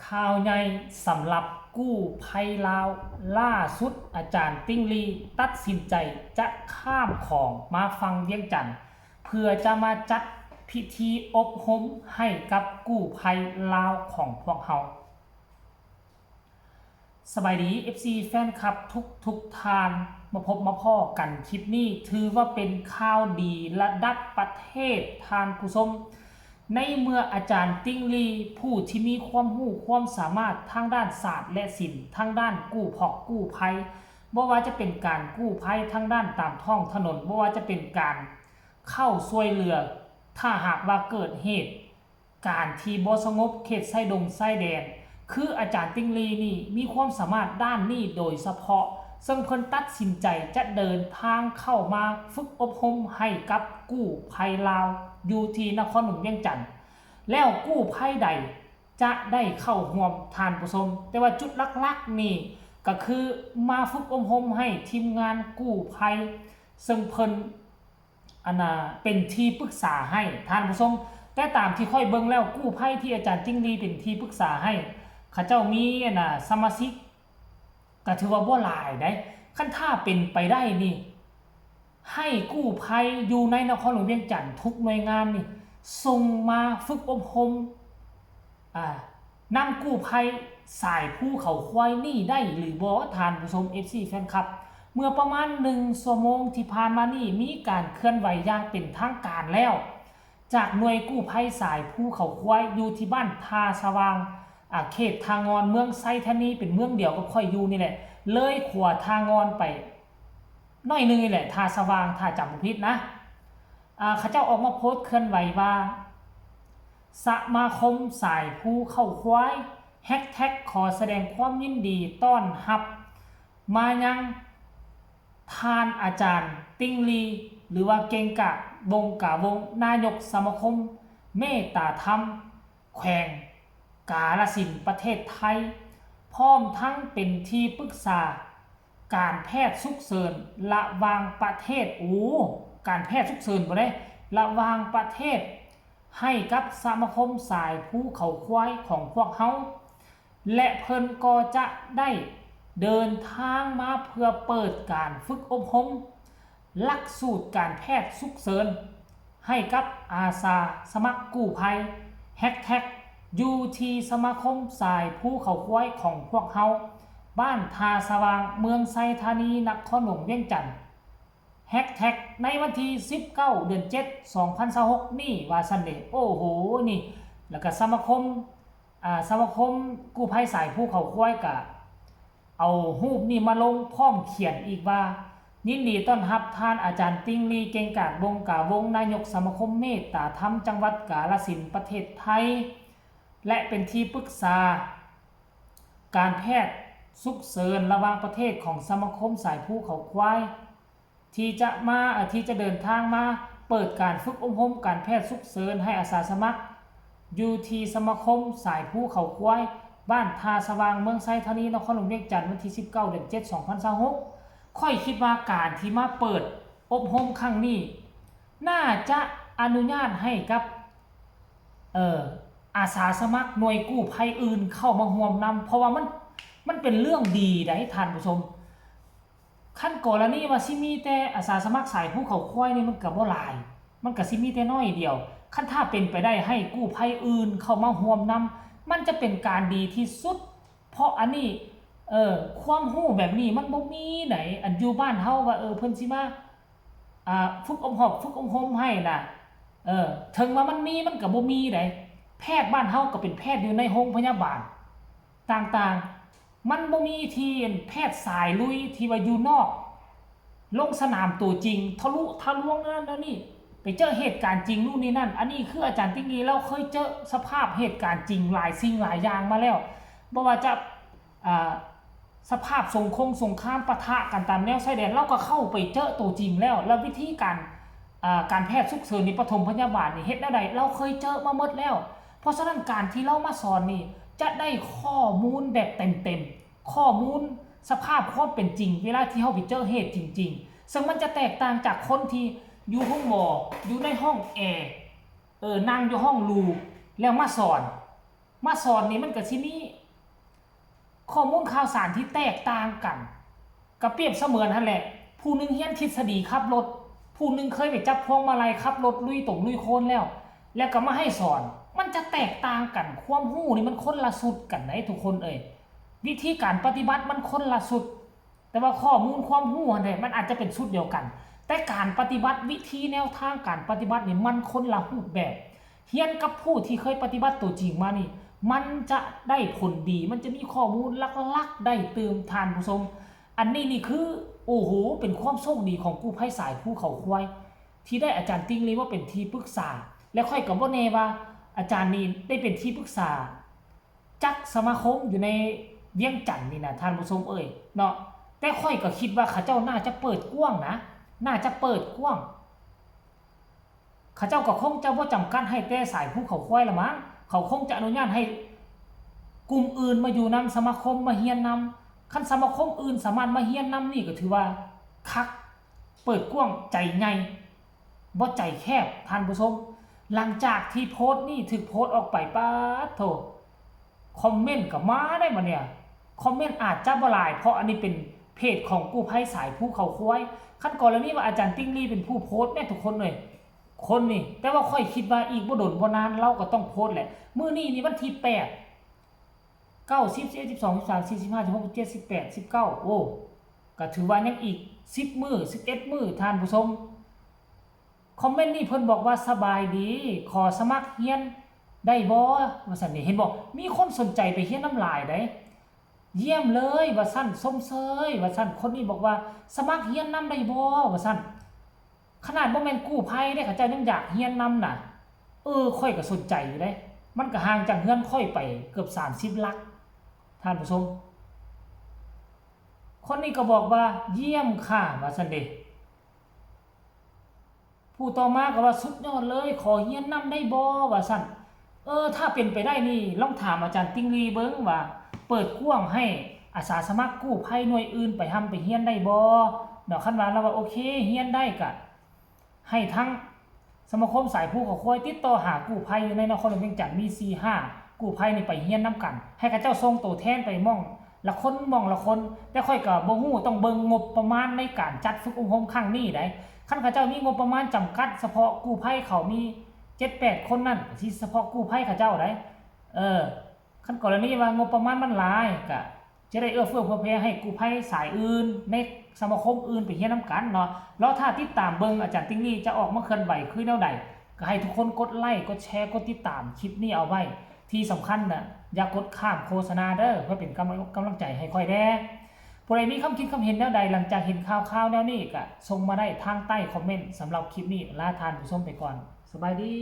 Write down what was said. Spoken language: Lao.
ຂ່າວໃຫຍ່ສຳລັບກູ້ໄພລາວ, ລ່າສຸດອາຈານຕິ່ງລີຕັດສິນໃຈຈະຂ້າມຂອງມາຝັ່ງວຽງຈັນ ເພື່ອຈະມາຈັດພິທີອົບຮົມໃຫ້ກັບກູ້ໄພລາວຂອງພວກເຮົາ. ສະບາຍດີ ເອັຟຊີ ແຟນຄລັບທຸກໆທ່ານ, ມາພົບມາພໍ້ກັນຄລິບນີ້ ຖືວ່າເປັນຂ່າວດີລະດັບປະເທດທ່ານຜູ້ຊົມ. ໃນເມື່ອອາຈານຕິ່ງລີ ຜູ້ທີ່ມີຄວາມຮູ້ຄວາມສາມາດທາງດ້ານສາດ ແລະ ສິນ, ທາງດ້ານກູ້ພອກກູ້ໄພ, ບໍ່ວ່າຈະເປັນການກູ້ໄພທາງດ້ານຕາມທ້ອງຖະໜົນ, ບໍ່ວ່າຈະເປັນການເຂົ້າຊ່ວຍເຫຼືອ ຖ້າຫາກວ່າເກີດເຫດການທີ່ບໍ່ສະຫງົບເຂດຊາຍດົງຊາຍແດນ, ຄືອາຈານຕິ່ງລີນີ້ມີຄວາມສາມາດດ້ານນີ້ໂດຍສະເພາະ, ເຊິ່ງເພິ່ນຕັດສິນໃຈຈະເດີນທາງເຂົ້າມາຝຶກອົບຮົມໃຫ້ກັບກູ້ໄພລາວ ຢູ່ທີ່ນະຄອນຫຼວງວຽງຈັນ. ແລ້ວກູ້ໄພໃດຈະໄດ້ເຂົ້າຮ່ວມທ່ານຜູ້ຊົມ? ແຕ່ວ່າຈຸດຫຼັກໆນີ້ກະຄືມາຝຶກອົບຮົມໃຫ້ທີມງານກູ້ໄພ ເຊິ່ງເພິ່ນ ອັນນ່າ ເປັນທີ່ປຶກສາໃຫ້ທ່ານຜູ້ຊົມ. ແຕ່ຕາມທີ່ຂ້ອຍເບິ່ງແລ້ວ ກູ້ໄພທີ່ອາຈານຕິ່ງລີເປັນທີ່ປຶກສາໃຫ້ ເຂົາເຈົ້າມີ ອັນນ່າ ສະມາຊິກ ກະຖືວ່າບໍ່ຫຼາຍໃດ໋. ຄັນຖ້າເປັນໄປໄດ້ນີ້ ໃຫ້ກູ້ໄພຢູ່ໃນນະຄອນຫຼວງວຽງຈັນທຸກໜ່ວຍງານນີ້ ສົ່ງມາຝຶກອົບຮົມ ອາ ນຳກູ້ໄພສາຍພູເຂົາຄວາຍນີ້ໄດ້ຫຼືບໍ່ທ່ານຜູ້ຊົມ ເອັຟຊີ ແຟນຄລັບ? ເມື່ອປະມານໜຶ່ງຊົ່ວໂມງທີ່ຜ່ານມານີ້ ມີການເຄື່ອນໄຫວຢ່າງເປັນທາງການແລ້ວ ຈາກໜ່ວຍກູ້ໄພສາຍພູເຂົາຄວາຍ ຢູ່ທີ່ບ້ານທ່າສະຫວ່າງ ອາ ເຂດທ່າງ່ອນ ເມືອງໄຊທານີ ເປັນເມືອງດຽວກັບຂ້ອຍຢູ່ນີ້ແຫຼະ ເລີຍຂົວທ່າງ່ອນໄປໜ້ອຍໜຶ່ງນີ້ແຫຼະ ທ່າສະຫວ່າງ ຖ້າຈຳບໍ່ຜິດນະ. ອາ ເຂົາເຈົ້າອອກມາໂພສເຄື່ອນໄຫວວ່າ ສະມາຄົມສາຍພູເຂົ້າຄວາຍ ແຮັດແທັກ ຂໍສະແດງຄວາມຍິນດີຕ້ອນຮັບມາຍັງທ່ານອາຈານຕິ່ງລີ ຫຼືວ່າ ເກັ່ງກາດ ບົງກາວົງ ນາຍົກສະມາຄົມເມດຕາທຳ ແຂວງກາລະສິນ ປະເທດໄທ ພ້ອມທັງເປັນທີ່ປຶກສາການແພດສຸກເສີນລະຫວ່າງປະເທດ. ໂອ້ ການແພດສຸກເສີນບໍ່ໄດ້ ລະຫວ່າງປະເທດ ໃຫ້ກັບສະມາຄົມສາຍພູເຂົາຄວາຍຂອງພວກເຮົາ ແລະ ເພິ່ນກໍຈະໄດ້ເດີນທາງມາເພື່ອເປີດການຝຶກອົບຮົມຫຼັກສູດການແພດສຸກເສີນ ໃຫ້ກັບອາສາສະໝັກກູ້ໄພ ແຮັດແທັກ ຢູ່ທີ່ສະມາຄົມສາຍພູເຂົາຄວາຍຂອງພວກເຮົາ ບ້ານທ່າສະຫວ່າງ ເມືອງໄຊທານີ ນະຄອນຫຼວງວຽງຈັນ ແຮັດແທັກ ໃນວັນທີສິບເກົ້າ ເດືອນເຈັດ ສອງພັນຊາວຫົກນີ້ ວ່າຊັ້ນເດ. ໂອ້ໂຫ ນີ້ ແລ້ວກະສະມາຄົມ ອາ ສະມາຄົມກູ້ໄພສາຍພູເຂົາຄວາຍກະເອົາຮູບນີ້ມາລົງ ພ້ອມຂຽນອີກວ່າ ຍິນດີຕ້ອນຮັບທ່ານອາຈານຕິ່ງລີ ເກັ່ງກາດ ບົງກາວົງ ນາຍົກສະມາຄົມເມດຕາທຳ ຈັງຫວັດກາລະສິນ ປະເທດໄທ ແລະ ເປັນທີ່ປຶກສາການແພດສຸກເສີນລະຫວ່າງປະເທດຂອງສະມາຄົມສາຍພູເຂົາຄວາຍ ທີ່ຈະມາ ເອີ ທີ່ຈະເດີນທາງມາເປີດການຝຶກອົບຮົມການແພດສຸກເສີນໃຫ້ອາສາສະໝັກ ຢູ່ທີ່ສະມາຄົມສາຍພູເຂົາຄວາຍ ບ້ານທ່າສະຫວ່າງ ເມືອງໄຊທານີ ນະຄອນຫຼວງວຽງຈັນ ວັນທີສິບເກົ້າ ເດືອນເຈັດ ສອງພັນຊາວຫົກ. ຂ້ອຍຄິດວ່າການທີ່ມາເປີດອົບຮົມຄັ້ງນີ້ ໜ້າຈະອະນຸຍາດໃຫ້ກັບ ເອີ ອາສາສະໝັກໜ່ວຍກູ້ໄພອື່ນເຂົ້າມາຮ່ວມນຳ ເພາະວ່າມັນ ມັນເປັນເລື່ອງດີໃດ໋ທ່ານຜູ້ຊົມ. ຄັນກໍລະນີວ່າຊິມີແຕ່ອາສາສະໝັກສາຍພູເຂົາຄວາຍນີ້ ມັນກະບໍ່ຫຼາຍ ມັນກະຊິມີແຕ່ໜ້ອຍດຽວ. ຄັນຖ້າເປັນໄປໄດ້ໃຫ້ກູ້ໄພອື່ນເຂົ້າມາຮ່ວມນຳ ມັນຈະເປັນການດີທີ່ສຸດ ເພາະອັນນີ້ ເອີ ຄວາມຮູ້ແບບນີ້ມັນບໍ່ມີໃດ໋. ອັນຢູ່ບ້ານເຮົາວ່າ ເອີ ເພິ່ນຊິມາ ອາ ຝຶກອົບຮອບ ຝຶກອົບຮົມໃຫ້ນະ ເອີ ເຖິງວ່າມັນມີ ມັນກະບໍ່ມີໃດ໋. ແພດບ້ານເຮົາກະເປັນແພດຢູ່ໃນໂຮງພະຍາບານຕ່າງໆ ມັນບໍ່ມີທີ່ແພດສາຍລຸຍທີ່ວ່າຢູ່ນອກ ລົງສະໜາມຕົວຈິງ ທະລຸທະລວງນັ້ນແນວນີ້ ໄປເຈີເຫດການຈິງ ນູ້ນນີ້ນັ້ນ. ອັນນີ້ຄືອາຈານຕິ່ງລີ ລາວເຄີຍເຈີສະພາບເຫດການຈິງຫຼາຍສິ່ງຫຼາຍຢ່າງມາແລ້ວ ບໍ່ວ່າຈະ ອາ ສະພາບສົງຄົງສົງຄາມປະທະກັນຕາມແນວຊາຍແດນ ລາວກໍເຂົ້າໄປເຈີໂຕຈິງແລ້ວ ແລ້ວວິທີການ ອາ ການແພດສຸກເສີນນີ້ ປະຖົມພະຍາບານນີ້ ເຮັດແນວໃດ ລາວເຄີຍເຈີມາໝົດແລ້ວ. ເພາະສະນັ້ນ ການທີ່ລາວມາສອນນີ້ ຈະໄດ້ຂໍ້ມູນແບບເຕັມໆ ຂໍ້ມູນສະພາບຄວາມເປັນຈິງ ເວລາທີ່ເຮົາໄປເຈີເຫດຈິງໆ ເຊິ່ງມັນຈະແຕກຕ່າງຈາກຄົນທີ່ຢູ່ໂຮງໝໍ ຢູ່ໃນຫ້ອງແອ ເອີ ນັ່ງຢູ່ຫ້ອງລູ ແລ້ວມາສອນ ມາສອນນີ້ ມັນກໍຊິມີຂໍ້ມູນຂ່າວສານທີ່ແຕກຕ່າງກັນ. ກໍປຽບສະເໝືອນຫັ້ນແຫຼະ ຜູ້ໜຶ່ງຮຽນທິດສະດີຂັບລົດ, ຜູ້ໜຶ່ງເຄີຍໄປຈັບພວງມາໄລຂັບລົດລຸຍຕົງລຸຍໂຄນແລ້ວ ແລ້ວກໍມາໃຫ້ສອນ. ມັນຈະແຕກຕ່າງກັນ, ຄວາມຮູ້ນີ້ມັນຄົນລະຊຸດກັນໃດ໋ທຸກຄົນເອີຍ. ວິທີການປະຕິບັດມັນຄົນລະຊຸດ. ແຕ່ວ່າຂໍ້ມູນຄວາມຮູ້ຫັ້ນແຫຼະ ມັນອາດຈະເປັນຊຸດດຽວກັນ, ແຕ່ການປະຕິບັດ, ວິທີແນວທາງການປະຕິບັດນີ້ ມັນຄົນລະຮູບແບບ. ຮຽນກັບຜູ້ທີ່ເຄີຍປະຕິບັດຕົວຈິງມານີ້ ມັນຈະໄດ້ຜົນດີ, ມັນຈະມີຂໍ້ມູນຫຼັກໆໄດ້ຕື່ມທ່ານຜູ້ຊົມ. ອັນນີ້ນີ້ຄື ໂອ້ໂຫ ເປັນຄວາມໂຊກດີຂອງກູ້ໄພສາຍພູເຂົາຄວາຍ ທີ່ໄດ້ອາຈານຕິ່ງລີມາເປັນທີ່ປຶກສາ, ແລະ ຂ້ອຍກໍບໍ່ແນ່ວ່າອາຈານນີ້ໄດ້ເປັນທີ່ປຶກສາ ຈັກສະມາຄົມຢູ່ໃນວຽງຈັນນີ້ນະ ທ່ານຜູ້ຊົມເອີຍເນາະ, ແຕ່ຂ້ອຍກໍຄິດວ່າເຂົາເຈົ້າໜ້າຈະເປີດກວ້າງນະ, ໜ້າຈະເປີດກວ້າງ. ເຂົາເຈົ້າກໍຄົງຈະບໍ່ຈຳກັດໃຫ້ແຕ່ສາຍພູເຂົາຄວາຍລະມັ້ງ, ເຂົາຄົງຈະອະນຸຍາດໃຫ້ກຸ່ມອື່ນມາຢູ່ນຳ, ສະມາຄົມມາຮຽນນຳ. ຄັນສະມາຄົມອື່ນສາມາດມາຮຽນນຳນີ້ກໍຖືວ່າຄັກ, ເປີດກວ້າງ, ໃຈໃຫຍ່. ບໍ່ໃຈແຄບທ່ານຜູ້ຊົມ. ຫຼັງຈາກທີ່ໂພສນີ້ຖືກໂພສອອກໄປ ປາດໂທ້ ຄອມເມັນກໍມາໄດ້ບັດນີ້. ຄອມເມັນອາດຈະບໍ່ຫຼາຍ ເພາະອັນນີ້ເປັນເພຈຂອງກູ້ໄພສາຍພູເຂົາຄວາຍ. ຄັນກໍລະນີວ່າອາຈານຕິ່ງລີເປັນຜູ້ໂພສແມ່ນທຸກຄົນເລີຍ ຄົນນີ້, ແຕ່ວ່າຂ້ອຍຄິດວ່າອີກບໍ່ດົນບໍ່ນານລາວກໍຕ້ອງໂພສແຫຼະ. ມື້ນີ້ນີ້ວັນທີແປດ ເກົ້າ ສິບ ສິບເອັດ ສິບສອງ ສິບສາມ ສີ່ ສິບຫ້າ ສິບຫົກ ສິບເຈັດ ສິບແປດ ສິບເກົ້າ ໂອ້ ກໍຖືວ່າຍັງອີກສິບມື້ ສິບເອັດມື້ທ່ານຜູ້ຊົມ. ຄອມເມັນນີ້ເພິ່ນບອກວ່າ ສະບາຍດີ ຂໍສະໝັກຮຽນໄດ້ບໍ່ ວ່າຊັ້ນນີ້. ເຫັນບໍ່ ມີຄົນສົນໃຈໄປຮຽນນຳຫຼາຍໃດ໋. ຢ້ຽມເລີຍ ວ່າຊັ້ນ, ຊົມເຊີຍ ວ່າຊັ້ນ. ຄົນນີ້ບອກວ່າ ສະໝັກຮຽນນຳໄດ້ບໍ່ ວ່າຊັ້ນ. ຂະໜາດບໍ່ແມ່ນກູ້ໄພເດ້ ເຂົາເຈົ້າຍັງຢາກຮຽນນຳນະ. ເອີ ຂ້ອຍກໍສົນໃຈຢູ່ເດ້, ມັນກໍຫ່າງຈາກເຮືອນຂ້ອຍໄປເກືອບສາມສິບຫຼັກ ທ່ານຜູ້ຊົມ. ຄົນນີ້ກໍບອກວ່າ ຢ້ຽມຄ່ະ ວ່າຊັ້ນເດ. ຜູ້ຕໍ່ມາກໍວ່າ ສຸດຍອດເລີຍ ຂໍຮຽນນຳໄດ້ບໍ່ ວ່າຊັ້ນ. ເອີ ຖ້າເປັນໄປໄດ້ນີ້ ລອງຖາມອາຈານຕິ່ງລີເບິ່ງວ່າ ເປີດກວ້າງໃຫ້ອາສາສະໝັກກູ້ໄພໜ່ວຍອື່ນໄປຮ່ຳໄປຮຽນໄດ້ບໍ່ເນາະ. ຄັນວ່າລາວວ່າໂອເຄ ຮຽນໄດ້ ກະໃຫ້ທາງສະມາຄົມສາຍພູເຂົາຄວາຍຕິດຕໍ່ຫາກູ້ໄພຢູ່ໃນນະຄອນຫຼວງວຽງຈັນ ມີສີ່ຫ້າກູ້ໄພນີ້ໄປຮຽນນຳກັນ, ໃຫ້ເຂົາເຈົ້າສົ່ງໂຕແທນໄປໝ່ອງລະຄົນ ໝ່ອງລະຄົນ. ແຕ່ຂ້ອຍກໍບໍ່ຮູ້ ຕ້ອງເບິ່ງງົບປະມານໃນການຈັດຝຶກອົບຮົມຄັ້ງນີ້ໃດ໋. ຄັນເຂົາເຈົ້າມີງົບປະມານຈຳກັດ ສະເພາະກູ້ໄພເຂົາມີເຈັດແປດຄົນນັ້ນ ກໍຊິສະເພາະກູ້ໄພເຂົາເຈົ້າໃດ໋. ເອີ ຄັນກໍລະນີວ່າງົບປະມານມັນຫຼາຍ ກະຈະໄດ້ເອື້ອເຟື້ອເຜື່ອແຜ່ໃຫ້ກູ້ໄພສາຍອື່ນ ໃນສະມາຄົມອື່ນໄປຮຽນນຳກັນເນາະ. ລໍຖ້າຕິດຕາມເບິ່ງອາຈານຕິ່ງລີຈະອອກມາເຄື່ອນໄຫວຄືແນວໃດ. ກໍໃຫ້ທຸກຄົນກົດໄລ ກົດແຊ ກົດຕິດຕາມຄລິບນີ້ເອົາໄວ້. ທີ່ສຳຄັນນະ ຢ່າກົດຂ້າມໂຄສະນາເດີ ເພື່ອເປັນກຳລັງ ກຳລັງໃຈໃຫ້ຂ້ອຍແດ່. ຜູ້ໃດມີຄຳຄິດຄຳເຫັນແນວໃດ ຫຼັງຈາກເຫັນຂ່າວໆແນວນີ້ ກະສົ່ງມາໄດ້ທາງໃຕ້ຄອມເມັນ. ສຳລັບຄລິບນີ້ ລາທ່ານຜູ້ຊົມໄປກ່ອນ. ສະບາຍດີ.